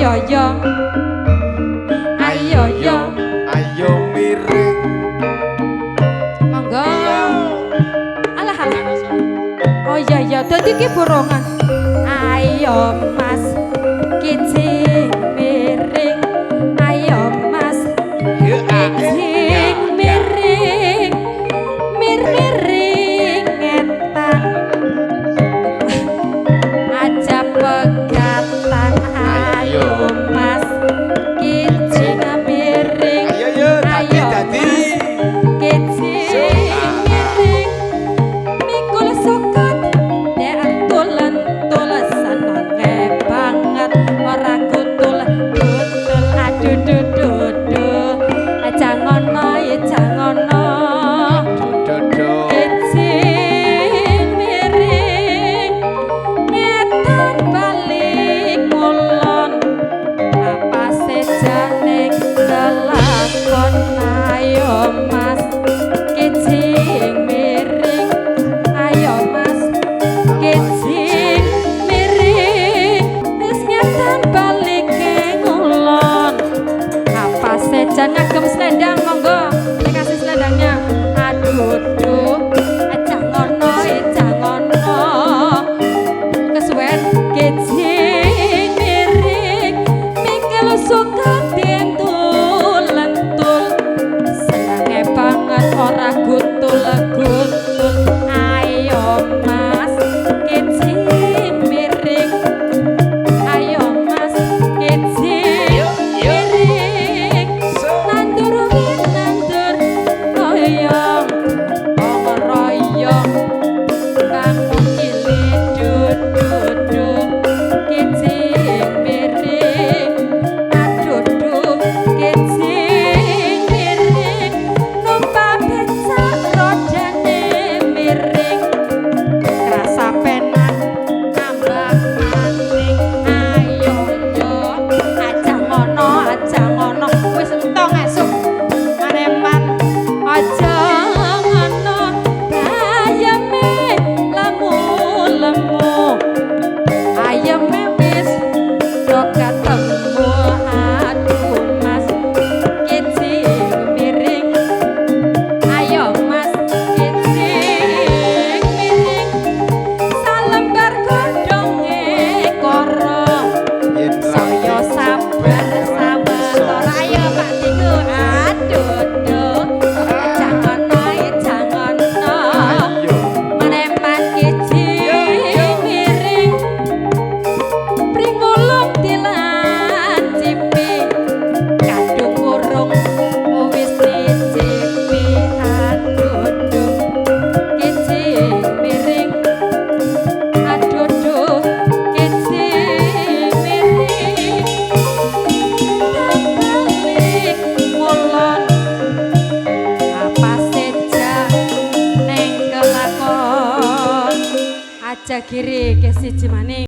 Ayo yo. Ayo yo. Ayo miring. Monggo. Alah alah. Oh iya iya, dadi ki borongan. Ayo Mas, kijing miring. Ayo Mas, kijing miring. Mir miring ngetan. Aja pegatan. Ayo Mas, kijing miring. Ayo yo, dadi Ayo, dadi. Mas, kijing miring. Mikul suket entul-entul, senenge banget ora gutul gutul. Aduh duh duh duh, aja ngono, aja ngono. Dodo. Kijing miring ngetan balik ngulon, apa sejane kelakon. Ayo Mas, kijing miring. Ayo Mas, kijing miring. Wis ngetan balik ngulon, apa sejan. Ngagem selendang, monggo dikasih selendangnya. Aduh duh, aja ngono, aja ngono, kesuwen. Kijing miring mikul suket entul-entul, senenge banget ora gutul gutul. Ayo Mas, kijing miring. Ayo Mas, kijing miring. Nandur nandur royong royong, bangun kili dudu. Kijing miring, aduh duh, kijing miring. Numpak becak rodane miring, krasa penak nambah maning. Ayo yo, aja ngono, aja ngono. Wis entong esuk maneman. Aja ngono, bayame lemu lemu, ayame wis do ketemu. Aduh Mas, kijing miring. Ayo Mas, kijing miring. Salembar godhonge koro, Yen saya sabar sawetara. Ayo Pak Tiku, aduh duh, jangan jangan. Ayo. Maneman kijing miring. Pring wulung dilancipi, kadung urung wis dicipi. Aduh duh, kijing miring. Aduh duh, kijing miring. Balik ngulon, apa seja neng kelakon. Aja kiri ke siji maning.